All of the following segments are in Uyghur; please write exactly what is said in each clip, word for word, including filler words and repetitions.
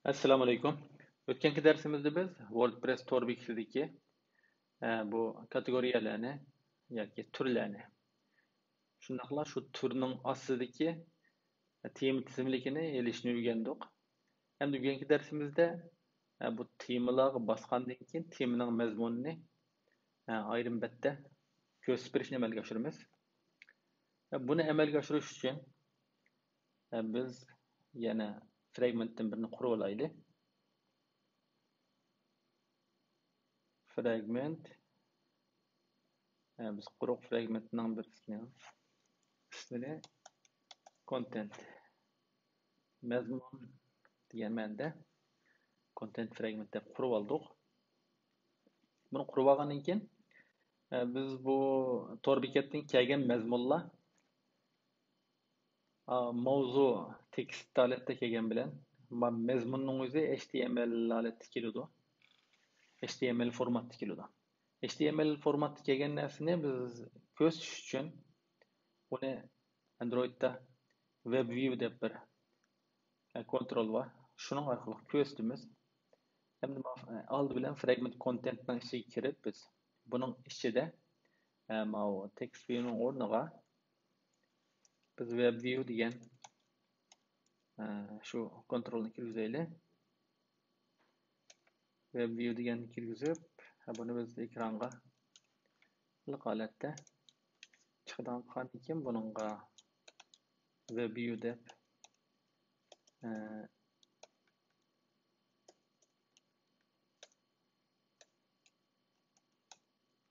ئەسسالامۇئەلەيكۇم. ئۆتكەنكى دەرسىمىزدە بىز ۋوردپرېس تور بېكىتىدىكى، ئە، بۇ كاتېگورىيەلەرنى ياكى تۈرلەرنى، شۇنداقلا شۇ تۈرنىڭ ئاستىدىكى تېما تىزىملىكىنى ئېلىشنى ئۆگەندۇق. ئەمدى بۈگۈنكى دەرسىمىزدە، ئە، بۇ تېمىلارغا باسقاندىن كېيىن تېمىنىڭ مەزمۇنىنى، ئە، ئايرىم بەتتە كۆرسىتىپ بېرىشنى ئەمەلگە ئاشۇرىمىز. ئە، بۇنى ئەمەلگە ئاشۇرۇش ئۈچۈن، ئە، بىز يەنە فراگمېنتتىن بىرنى قۇرۇپ ئالايلى. فراگمېنت. ئە، بىز قۇرۇق فراگمېنتنىڭ بىرسىنىڭ ئىسمىنى كونتېنت، مەزمۇن دېگەن مەنىدە كونتېنت فراگمېنت دەپ قۇرۇپ ئالدۇق. بۇنى قۇرۇپ ئالغاندىن كېيىن، ئە، بىز بۇ تور بېكەتتىن كەلگەن مەزمۇنلار، ئا، ماۋزۇ تېكىست ھالەتتە كەلگەن بىلەن، ما-، مەزمۇننىڭ ئۆزى H T M L ھالەتتە كېلىدۇ. H T M L فورماتتا كېلىدۇ. H T M L فورماتتا كەلگەن نەرسىنى بىز كۆرسىتىش ئۈچۈن بۇنى ئاندرويدتا وېب ۋىيۇ دەپ بىر، ئە، كونترول بار. شۇنىڭ ئارقىلىق كۆرسىتىمىز. ئەمدى ما-، ئالدى بىلەن فراگمېنت كونتېنتنىڭ ئىچىگە كىرىپ بىز بۇنىڭ ئىچىدە، ئە، ماۋۇ تېكىست ۋىيۇنىڭ ئورنىغا بىز وېب ۋىيۇ دېگەن، ئە، شۇ كونترولنى كىرگۈزەيلى. وېب ۋىيۇ دېگەننى كىرگۈزۈپ، بۇنى بىز ئېكرانغا ئىللىق ھالەتتە چىقىدىغان قىلغاندىن كېيىن بۇنىڭغا وېب ۋىيۇ دەپ، ئە،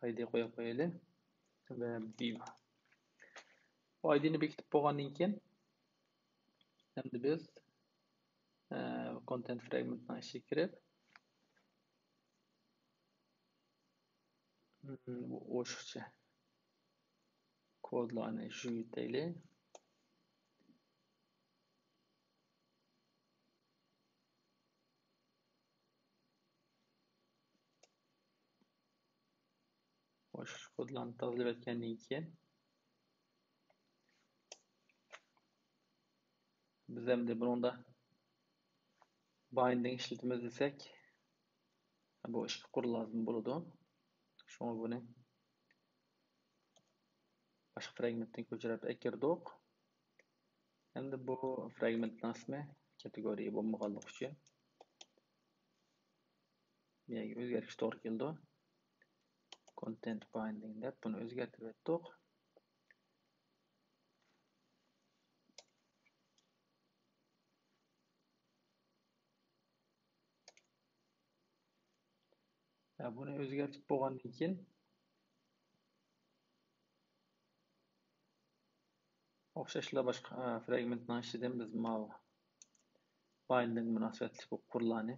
ئايدى قويۇپ قويايلى. وېب ۋىيۇ. بۇ ئايدىنى بېكىتىپ بولغاندىن كېيىن، ئەمدى بىز، ئە، كونتېنت فراگمېنتنىڭ ئىچىگە كىرىپ، مم، بۇ ئوشۇقچە كودلارنى يۈرگۈزەيلى. خوش، كودلارنى تازىلىۋەتكەندىن كېيىن، بىز ئەمدى بۇنىڭدا بايندىڭ ئىشلىتىمىز دېسەك، بۇ ئىككى قۇر لازىم بولىدۇ. شۇڭا بۇنى باشقا فراگمېنتتىن كۆچۈرۈپ ئەكىردۇق. ئەمدى بۇ فراگمېنتنىڭ ئىسمى كاتېگورىيە بولمىغانلىقى ئۈچۈن بۇ يەرگە ئۆزگەرتىش توغرا كېلىدۇ. كونتېنت بايندىڭ دەپ بۇنى ئۆزگەرتىۋەتتۇق. ھە، بۇنى ئۆزگەرتىپ بولغاندىن كېيىن، ئوخشاشلا باشقا، ئە، فراگمېنتنىڭ ئىچىدىن بىز ماۋۇ بايندىڭ مۇناسىۋەتلىك بۇ قۇرلارنى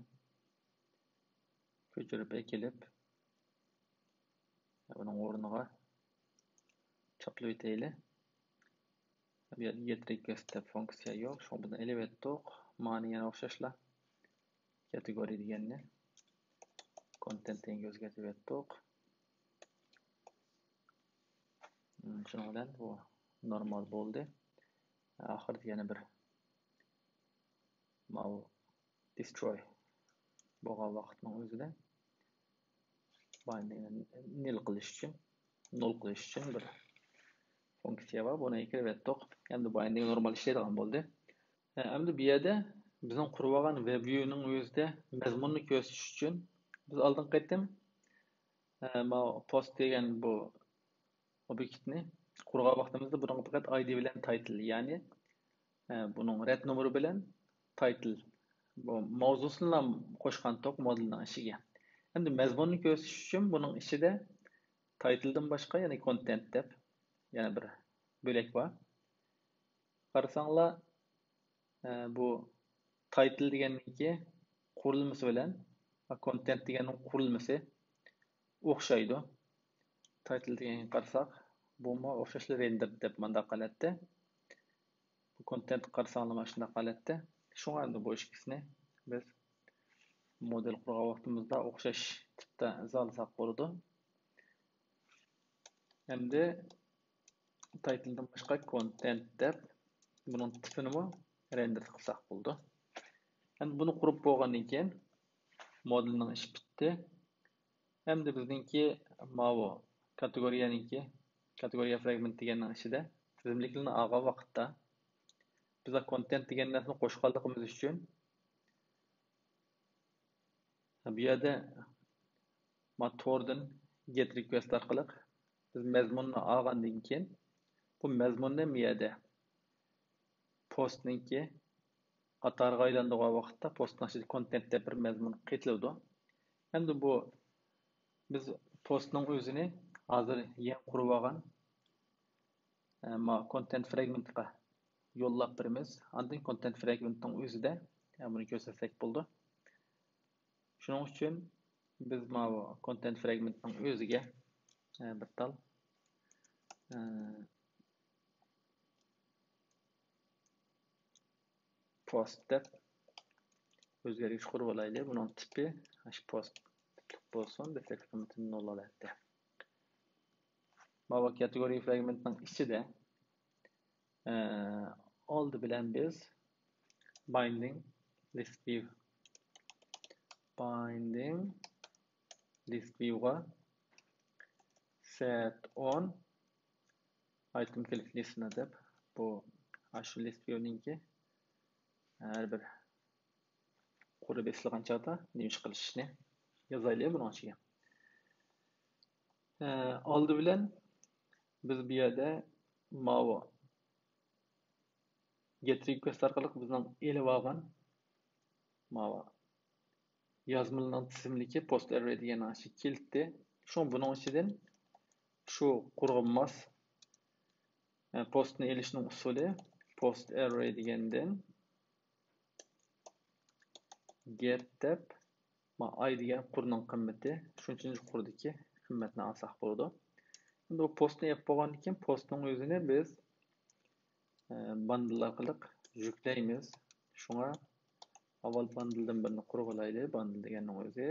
كۆچۈرۈپ ئەكېلىپ، بۇنىڭ ئورنىغا چاپلىۋېتەيلى. بۇ يەردە گېت رىكۋېست دەپ فۇنكسىيە يوق، شۇڭا بۇنى ئېلىۋەتتۇق. مانى يەنە ئوخشاشلا كاتېگورىيە دېگەننى كونتېنت دېگەنگە ئۆزگەرتىۋەتتۇق. شۇنىڭ بىلەن بۇ نورمال بولدى. ئاخىرىدا يەنە بىر ماۋۇ دېستروي بولغان ۋاقىتنىڭ ئۆزىدە بايندىڭنى نىل قىلىش ئۈچۈن، نول قىلىش ئۈچۈن بىر فۇنكسىيە بار. بۇنى كىرىۋەتتۇق. ئەمدى بايندىڭ نورمال ئىشلەيدىغان بولدى. ئەمدى بۇ يەردە بىزنىڭ قۇرۇۋالغان ۋېب ۋيۇنىڭ ئۆزىدە مەزمۇننى كۆرسىتىش ئۈچۈن بىز ئالدىنقى قېتىم، ئە، ماۋۇ پوست دېگەن بۇ ئوبيېكتنى قۇرغان ۋاقتىمىزدا بۇنىڭغا پەقەت ئايدى بىلەن تايتىل، يەنى، ئە، بۇنىڭ رەت نومۇرى بىلەن تايتىل، بۇ ماۋزۇسىنىلا قوشقانتۇق مودېلنىڭ ئىچىگە. ئەمدى مەزمۇننى كۆرسىتىش ئۈچۈن بۇنىڭ ئىچىدە تايتىلدىن باشقا يەنە كونتېنت دەپ يەنە بىر بۆلەك بار. قارىساڭلار، ئە، بۇ تايتىل دېگەننىڭكى قۇرۇلمىسى بىلەن كونتېنت دېگەننىڭ قۇرۇلمىسى ئوخشايدۇ. تايتىل دېگەنگە قارىساق، بۇمۇ ئوخشاشلا رېندېر دەپ مانداق قىلاتتى. بۇ كونتېنتقا قارىساڭلار مانا شۇنداق قىلاتتى. شۇڭا ئەمدى بۇ ئىككىسىنى بىز مودېل قۇرغان ۋاقتىمىزدا ئوخشاش تىپتا ئىزاھلىساق بولىدۇ. ئەمدى تايتىلدىن باشقا كونتېنت دەپ بۇنىڭ تىپىنىمۇ رېندېر قىلساق بولىدۇ. ئەمدى بۇنى قۇرۇپ بولغاندىن كېيىن مودېلنىڭ ئىشى پۈتتى. ئەمدى بىزنىڭكى ماۋۇ كاتېگورىيەنىڭكى، كاتېگورىيە فرېگمېنت دېگەننىڭ ئىچىدە تىزىملىكلىرىنى ئالغان ۋاقىتتا بىز كونتېنت دېگەن نەرسىنى قوشقانلىقىمىز ئۈچۈن بۇ يەردە ما توردىن گېت رىكۋېست ئارقىلىق بىز مەزمۇننى ئالغاندىن كېيىن بۇ مەزمۇننى بۇ يەردە پوستنىڭكى قاتارىغا ئايلاندۇرغان ۋاقىتتا پوستنىڭ ئىچىدە كونتېنت دەپ بىر مەزمۇن قېتىلىدۇ. ئەمدى بۇ بىز پوستنىڭ ئۆزىنى ھازىر يېڭى قۇرۇۋالغان ئە، ما كونتېنت فرېگمېنتقا يوللاپ بېرىمىز. ئاندىن كونتېنت فرېگمېنتنىڭ ئۆزىدە ئە، بۇنى كۆرسەتسەك بولىدۇ. شۇنىڭ ئۈچۈن بىز ماۋۇ كونتېنت فرېگمېنتنىڭ ئۆزىگە ئە، بىر تال ئە، پوست دەپ ئۆزگەرگۈچ قۇرۇۋالايلى. بۇنىڭ تىپى ئاشۇ پوست تىپلىق بولسۇن. دەسلەپكى قىممىتىنى نول ئالاتتى. ماۋۇ كاتېگورىيە فرېگمېنتنىڭ ئىچىدە ئە، ئالدى بىلەن بىز بايندىڭ لىست ۋىيۇ، بايندىڭ لىست ۋىيۇغا سەت ئون ئايتېم كىلىك لىستنى دەپ بۇ ئاشۇ لىست ۋىيۇنىڭكى ھەر بىر قۇرى بېسىلغان چاغدا نېمە ئىش قىلىشنى يازايلى بۇنىڭ ئىچىگە. ئە، ئالدى بىلەن بىز بۇ يەردە ماۋۇ گېت رىكۋېست ئارقىلىق بىزنىڭ ئېلىۋالغان ماۋۇ يازمىلىنىڭ تىزىملىكى پوست ئەررەي دېگەن ئاشۇ كېلىتتى. شۇڭا بۇنىڭ ئىچىدىن شۇ قۇرغا ماس ئە، پوستنى ئېلىشنىڭ ئۇسۇلى پوست ئەررەي دېگەندىن گېت دەپ ما ئاي دېگەن قۇرنىڭ قىممىتى شۇنچىنچە قۇردىكى قىممەتنى ئالساق بولىدۇ. ئەمدى بۇ پوستنى ئېلىپ بولغاندىن كېيىن پوستنىڭ ئۆزىنى بىز ئە، باندىل ئارقىلىق يۈكلەيمىز. شۇڭا ئاۋۋال باندىلدىن بىرنى قۇرغۇلايلى. باندىل دېگەننىڭ ئۆزى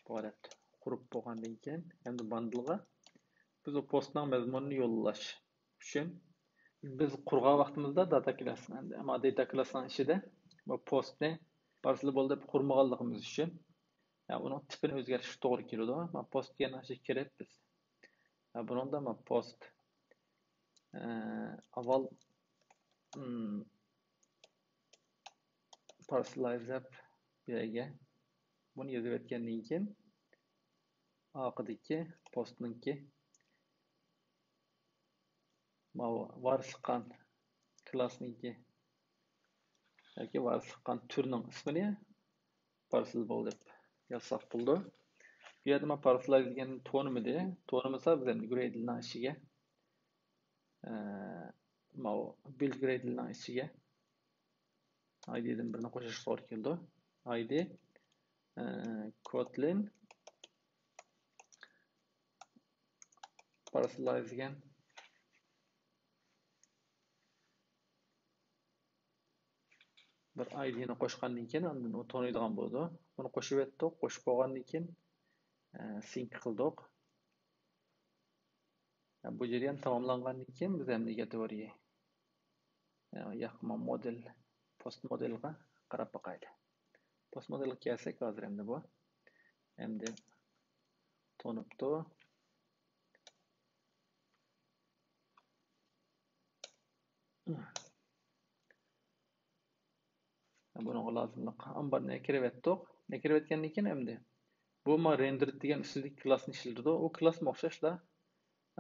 بۇ ھالەتتە قۇرۇپ بولغاندىن كېيىن ئەمدى باندىلغا بىز ئۇ پوستنىڭ مەزمۇنىنى يوللاش ئۈچۈن بىز قۇرغان ۋاقتىمىزدا داتا كلاس، ئەمما داتا كلاسنىڭ ئىچىدە بۇ پوستنى پارسېل بول دەپ قۇرمىغانلىقىمىز ئۈچۈن يا ئۇنىڭ تىپىنى ئۆزگەرتىش توغرا كېلىدۇ. ما پوست دېگەن نەرسىگە كىرىپ بىز يا بۇنىڭدا ما پوست ئە، ئاۋۋال ئىم، پارسېلايز دەپ بۇ يەرگە بۇنى يېزىۋەتكەندىن كېيىن ئارقىدىكى پوستنىڭكى ماۋۇ ۋارىسلىق قىلغان كلاسنىڭكى ياكى ۋارىسلىق قىلغان تۈرنىڭ ئىسمىنى پارسېل بول دەپ يازساق بولىدۇ. بۇ يەردە مانا پارسېلايز دېگەننى تونۇمىدى. تونۇمىسا بىز ئەمدى گرېدلنىڭ ئىچىگە ئە، ماۋۇ بىلد گرېدلنىڭ ئىچىگە ئايدىدىن بىرنى قوشۇش توغرا كېلىدۇ. ئايدى ئە، كوتلىن پارسېلايز دېگەن بىر ئايدىنى قوشقاندىن كېيىن ئاندىن ئۇ تونۇيدىغان بولىدۇ. بۇنى قوشۇۋەتتۇق. قوشۇپ بولغاندىن كېيىن ئە، سىنك قىلدۇق. بۇ جەريان تاماملانغاندىن كېيىن بىز ئەمدى كاتېگورىيە ياقما مودېل، پوست مودېلغا قاراپ باقايلى. پوست مودېلغا كەلسەك ھازىر ئەمدى بۇ ئەمدى تونۇپتۇ. بۇنىڭغا لازىملىق ئامبارنى ئەكىرىۋەتتۇق. ئەكىرىۋەتكەندىن كېيىن ئەمدى بۇ ما رېندېر دېگەن ئۈستىدىكى كلاسنى ئىشلىتىدۇ. ئۇ كلاسمۇ ئوخشاشلا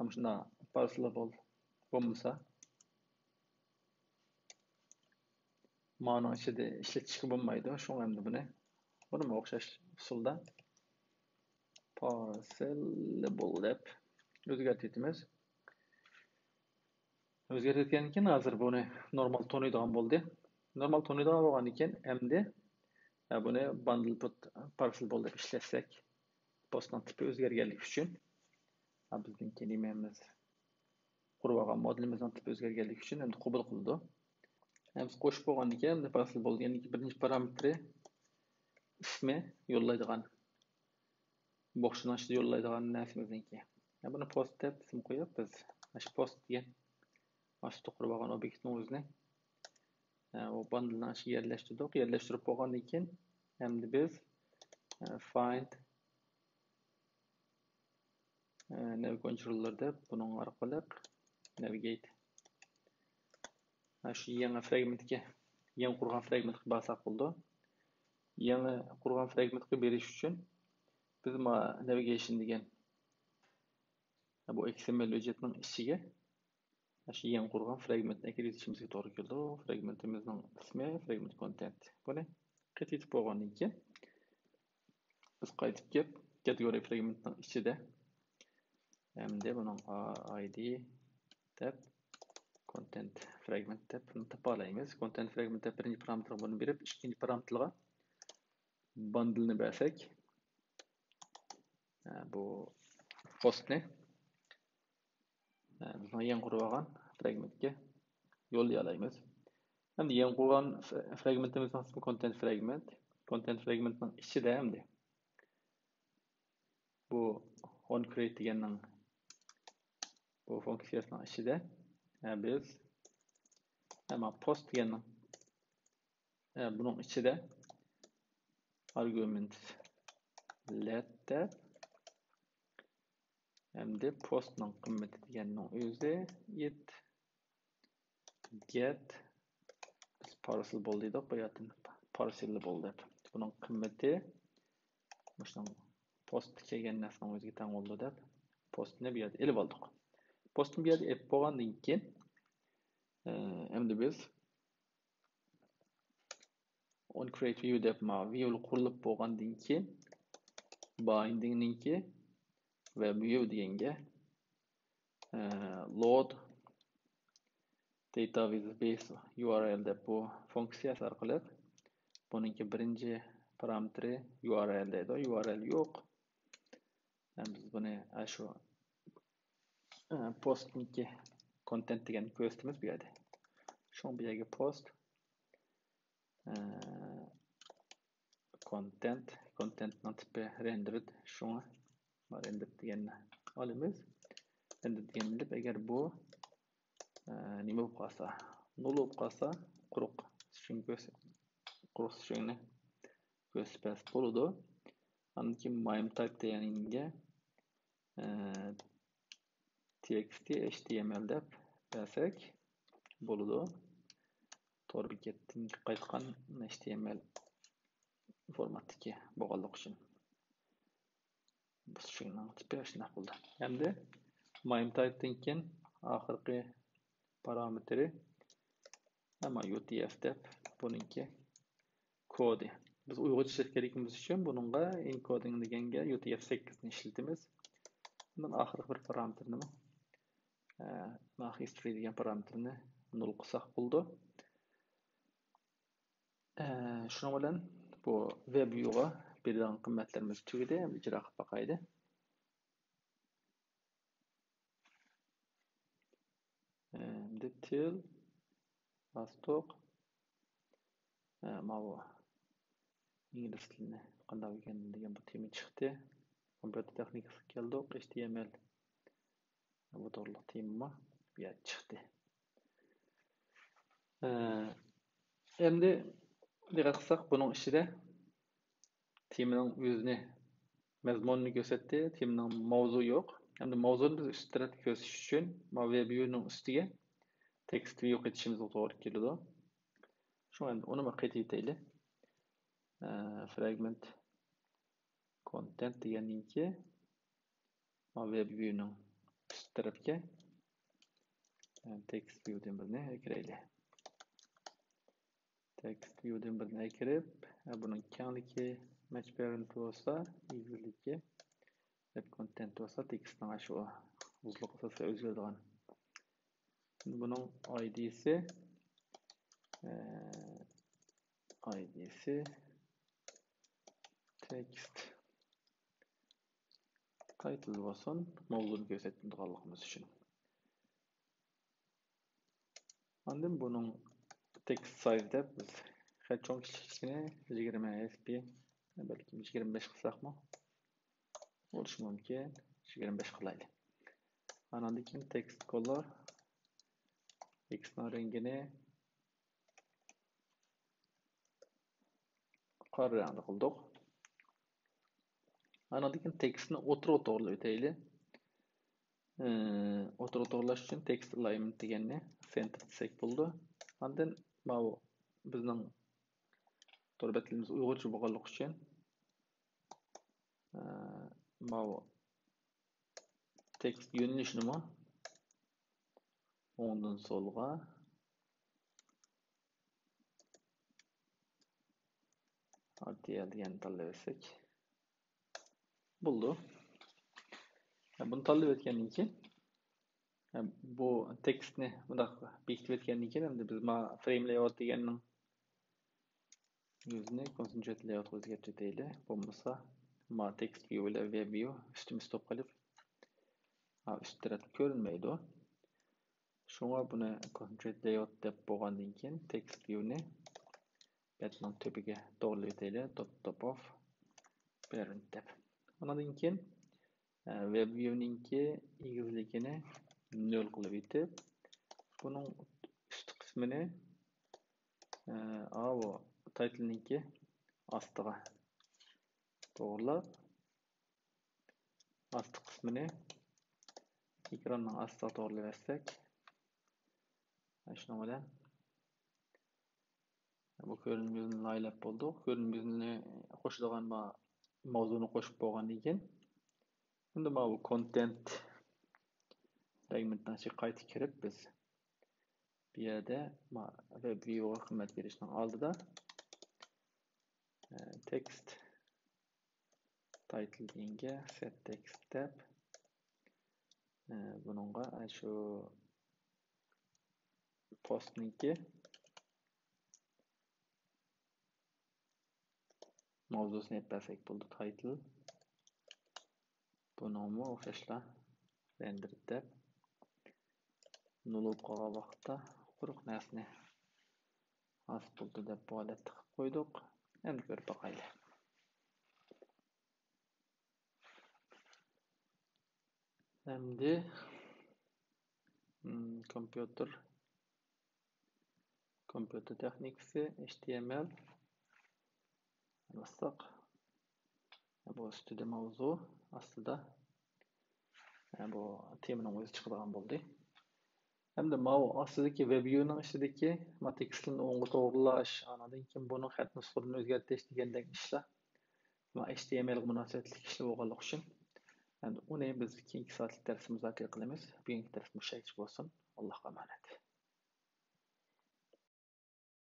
مۇشۇنداق پارسېلبل بولمىسا مانىڭ ئىچىدە ئىشلىتىشكە بولمايدۇ. شۇڭا ئەمدى بۇنى بۇنىمۇ ئوخشاش ئۇسۇلدا پارسېلبل دەپ ئۆزگەرتىۋېتىمىز. ئۆزگەرتكەندىن كېيىن ھازىر بۇنى نورمال تونۇيدىغان بولدى. نورمال تونۇيدىغان بولغاندىن كېيىن ئەمدى بۇنى باندل پۇت پارسېلبل دەپ ئىشلەتسەك، پوستنىڭ تىپى ئۆزگەرگەنلىكى ئۈچۈن بىزنىڭكى نېمىمىز قۇرۇۋالغان مودېلىمىزنىڭ تىپى ئۆزگەرگەنلىكى ئۈچۈن ئەمدى قوبۇل قىلىدۇ. ئەمدى قوشۇپ بولغاندىن كېيىن ئەمدى پارسېلبل دېگەندىكى بىرىنچى پارامېتىرى ئىسمى يوللايدىغان بوخچىنىڭ ئىچىدە يوللايدىغان نەرسىمىزنىڭكى. يا بۇنى پوست دەپ ئىسىم قويۇپ، بىز مانا شۇ پوست دېگەن مانا شۇ قۇرۇپ ئالغان ئوبيېكتنىڭ ئۆزىنى ئە، ئۇ باندلنىڭ ئىچىگە يەرلەشتۈردۇق. يەرلەشتۈرۈپ بولغاندىن كېيىن، ئەمدى بىز، ئە، find، ئە، nav controller دەپ، بۇنىڭ ئارقىلىق navigate. ئە، شۇ يېڭى فرېگمېنتكە، يېڭى قۇرغان فرېگمېنتكە بارساق بولىدۇ. يېڭى قۇرغان فرېگمېنتكە بېرىش ئۈچۈن بىز ما navigation دېگەن بۇ XML ۋىجېتنىڭ ئىچىگە شۇ يېڭى قۇرغان فرېگمېنتنى ئەكىرىۋېتىشىمىزگە توغرا كېلىدۇ. فرېگمېنتىمىزنىڭ ئىسمى، فرېگمېنت كونتېنت. بۇنى قېتىۋېتىپ بولغاندىن كېيىن، بىز قايتىپ كېلىپ، كاتېگورىيە فرېگمېنتنىڭ ئىچىدە، ئەمدى بۇنىڭ ID دەپ، كونتېنت فرېگمېنت دەپ بۇنى تاپالايمىز. كونتېنت فرېگمېنت دەپ بىرىنچى پارامېتىرغا بۇنى بېرىپ، ئىككىنچى پارامېتىرغا باندلنى بەرسەك، بۇ پوستنى بىزنىڭ يېڭى قۇرۇۋالغان فرېگمېنتكە يوللىيالايمىز. ئەمدى يېڭى قۇرغان فرېگمېنتىمىزنىڭ ئىسمى كونتېنت فرېگمېنت. كونتېنت فرېگمېنتنىڭ ئىچىدە ئەمدى بۇ onCreate دېگەننىڭ، بۇ فۇنكسىيەسىنىڭ ئىچىدە، ئە، بىز، ئەمما پوست دېگەننىڭ، ئە، بۇنىڭ ئىچىدە arguments let دەپ، ئەمدى پوستنىڭ قىممىتى دېگەننىڭ ئۆزى it get، بىز parseable دېدۇق، بۇ يەردىن parseable دەپ. بۇنىڭ قىممىتى مۇشۇنىڭ پوستتا كەلگەن نەرسىنىڭ ئۆزىگە تەڭ بولىدۇ دەپ، پوستنى بۇ يەردە ئېلىپ ئالدۇق. پوستنى بۇ يەردە ئېلىپ بولغاندىن كېيىن، ئە، ئەمدى بىز onCreate view دەپ ما view قۇرۇلۇپ بولغاندىن كېيىن، bindingنىڭكى web view دېگەنگە، ئە، load data with base U R L دەپ بۇ فۇنكسىيەسى ئارقىلىق بۇنىڭكى بىرىنچى پارامېتىرى U R L دەيدۇ، U R L يوق. بىز بۇنى ئاشۇ پوستنىڭكى كونتېنت دېگەننى كۆرسىتىمىز بۇ يەردە. شۇڭا بۇ يەرگە پوست، ئە، كونتېنت، كونتېنتنىڭ تىپى rendered، شۇڭا rendered دېگەننى ئالىمىز. Rendered دېگەننى ئېلىپ، ئەگەر بۇ، ئە، نېمە بولۇپ قالسا، null بولۇپ قالسا، قۇرۇق string كۆرس-، قۇرۇق stringنى كۆرسىتىپ بەرسە بولىدۇ. ئاندىن كېيىن mime type دېگەنگە، ئە، txt H T M L دەپ بەرسەك بولىدۇ. تور بېكەتتىن قايتقان H T M L فورماتتىكى بولغانلىقى ئۈچۈن. بۇ stringنىڭ تىپى شۇنداق بولدى. ئەمدى mime typeدىن كېيىن ئاخىرقى پارامېتىرى ئەمما U T F دەپ بۇنىڭكى كودى. بىز ئۇيغۇرچە ئىشلەتكەنلىكىمىز ئۈچۈن بۇنىڭغا encoding دېگەنگە U T F سەككىزنى ئىشلىتىمىز. ئاندىن ئاخىرقى بىر پارامېتىرنىمۇ، ئە، history دېگەن پارامېتىرنى null قىلساق بولىدۇ. ئە، شۇنىڭ بىلەن بۇ web view غا بېرىدىغان قىممەتلىرىمىز تۈگىدى. ئەمدى ئىجرا قىلىپ باقايلى. ئەمدى تىل، ۋاستوك، ئە، ماۋۇ ئىنگلىز تىلىنى قانداق ئۆگەندىم دېگەن بۇ تېما چىقتى. كومپيۇتېر تېخنىكىسىغا كەلدۇق، H T M L. بۇ توغرىلىق تېمىمۇ بۇ يەردە چىقتى. ئە، ئەمدى دىققەت قىلساق، بۇنىڭ ئىچىدە تېمىنىڭ ئۆزىنى، مەزمۇنىنى كۆرسەتتى، تېمىنىڭ ماۋزۇ يوق. ئەمدى ماۋزۇنى بىز ئۈست تەرەپتە كۆرسىتىش ئۈچۈن، ماۋۇ web view نىڭ ئۈستىگە text view قېتىشىمىزغا توغرا كېلىدۇ. شۇڭا ئەمدى ئۇنىمۇ قېتىۋېتەيلى. ئە، fragment content دېگەننىڭكى ما web view نىڭ ئۈست تەرەپكە، ئە، text view دىن بىرنى ئەكىرەيلى. Text view دىن بىرنى ئەكىرىپ، ئە، بۇنىڭ كەڭلىكى match parent بولسا، ئېگىزلىكى web content بولسا، تېكىستنىڭ شۇ ئۇزۇنلۇقى ئاساسىدا ئۆزگىرىدىغان. بۇنىڭ I D سى، ئە، I D سى text title بولسۇن، ماۋزۇنى كۆرسەتمەيدىغانلىقىمىز ئۈچۈن. ئاندىن بۇنىڭ text size دەپ بىز خېلى چوڭ كىچىكلىكىنى يىگىرمە S P، بەلكىم يىگىرمە بەش قىلساقمۇ بولۇشى مۇمكىن. يىگىرمە بەش قىلايلى. ئاندىن كېيىن text color، تېكىستنىڭ رەڭگىنى، قارا رەڭدە قىلدۇق. ئانىڭدىن كېيىن تېكىستنى ئوتتۇرىغا توغرىلاپ ئۆتەيلى. ئوتتۇرىغا توغرىلاش ئۈچۈن تېكىست ئالاينمېنت دېگەننى سېنتىر دېسەك بولىدۇ. ئاندىن ماۋۇ بىزنىڭ تور بەتلىرىمىز ئۇيغۇرچە بولغانلىقى ئۈچۈن، ئە، ماۋۇ تېكىست يۆنىلىشىنىمۇ ئوڭدىن سولغا ئارتىيا دېگەننى تاللاپ ئۆتسەك بولىدۇ. بۇنى تاللاپ ئۆتكەندىن كېيىن، بۇ تېكىستنى مۇنداق بېكىتىپ ئۆتكەندىن كېيىن، ئەمدى بىز ما فرېيم لەيئاۋۇت دېگەننىڭ يۈزىنى كونسېنترىيەت لەيئاۋۇتقا ئۆزگەرتىۋېتەيلى. بولمىسا، ما تېكىست ۋىيۇ بىلەن ۋېب ۋىيۇ ئۈستىمىز توپ قېلىپ، ئا، ئۈست تەرەپتە كۆرۈنمەيدۇ. شۇڭا بۇنى كونسېنترىيەت لەيئاۋۇت دەپ بولغاندىن كېيىن، تېكىست ۋىيۇنى بەتنىڭ تۈپىگە توغرىلىۋېتەيلى. دوت توپ ئوف پېرېنت دەپ. ئۇنىڭدىن كېيىن، ئە، ۋېب ۋىيۇنىڭكى ئېگىزلىكىنى نۆل قىلىۋېتىپ، بۇنىڭ ئۈستى قىسمىنى، ئە، ئاۋۇ تايتىلنىڭكى ئاستىغا توغرىلاپ، ئاستى قىسمىنى ئېكراننىڭ ئاستىغا توغرىلىۋەتسەك، شۇنىڭ بىلەن بۇ كۆرۈنمە يۈزىنى لايىھەلەپ بولدۇق. كۆرۈنمە يۈزىنى قوشىدىغان ما-، ماۋزۇنى قوشۇپ بولغاندىن كېيىن، ئەمدى ماۋۇ كونتېنت فراگمېنتنىڭ ئىچىگە قايتا كىرىپ، بىز بۇ يەردە ما-، ۋېب ۋىيۇغا قىممەت بېرىشنىڭ ئالدىدا، ئە، تېكىست تايتىل دېگەنگە سېت تېكىست دەپ، ئە، بۇنىڭغا، ئە، شۇ پوستنىڭكى ماۋزۇسىنى ئېلىپ بەرسەك بولىدۇ، تايتىل. بۇنىڭمۇ ئوخشاشلا رېندېر دەپ، نۇل بولۇپ قالغان ۋاقىتتا قۇرۇق نەرسىنى ھاسىل بولدى دەپ بۇ ھالەتتە قىلىپ قويدۇق. ئەمدى كۆرۈپ باقايلى. ئەمدى، م، كومپيۇتېر، كومپيۇتېر تېخنىكىسى، ئېچ تى ئېم ئېل باسساق، بۇ ئۈستىدە ماۋزۇ، ئاستىدا، بۇ تېمىنىڭ ئۆزى چىقىدىغان بولدى. ئەمدى ماۋۇ ئاستىدىكى ۋېب ۋىيۇنىڭ ئىچىدىكى ما تېكىستلىرىنى ئوڭغا توغرىلاش، ئانىڭدىن كېيىن بۇنىڭ خەت نۇسخىلىرىنى ئۆزگەرتىش دېگەندەك ئىشلار، ما ئېچ تى ئېم ئېلغا مۇناسىۋەتلىك ئىشلار بولغانلىقى ئۈچۈن، ئەمدى ئۇنى بىز كېيىنكى سائەتلىك دەرستە مۇزاكىرە قىلىمىز. بۈگۈنكى دەرس مۇشۇ يەرگىچە بولسۇن. ئاللاھقا ئامانەت.